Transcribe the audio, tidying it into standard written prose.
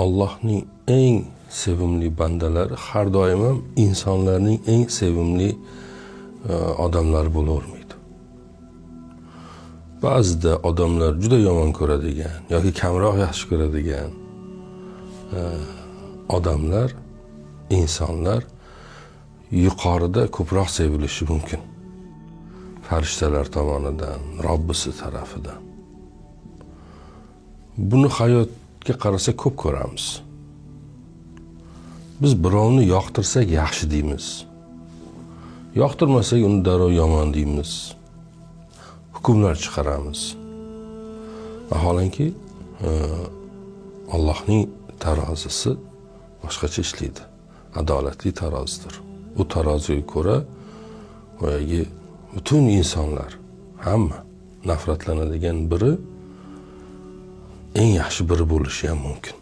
Allohning eng sevimli bandalari har doim ham insonlarning eng sevimli odamlari bo'lavermaydi. Ba'zida odamlar juda yomon ko'radigan yoki kamroq yaxshi ko'radigan odamlar, insonlar yuqorida ko'proq sevilishi mumkin. Farishtalar tomonidan, Robbisi tarafidan. Buni hayotga qarasak ko'p ko'ramiz. Biz birovni yoqtirsak yaxshi deymiz. Yoqtirmasak uni darrov yomon deymiz. Hukmlar chiqaramiz. Vaholanki, Allohning tarozisi boshqacha ishlaydi. Adolatli tarozidir. U taroziga ko'ra boyagi butun insonlar, hamma nafratlanadigan biri eng yaxshi biri bo'lishi ham mumkin.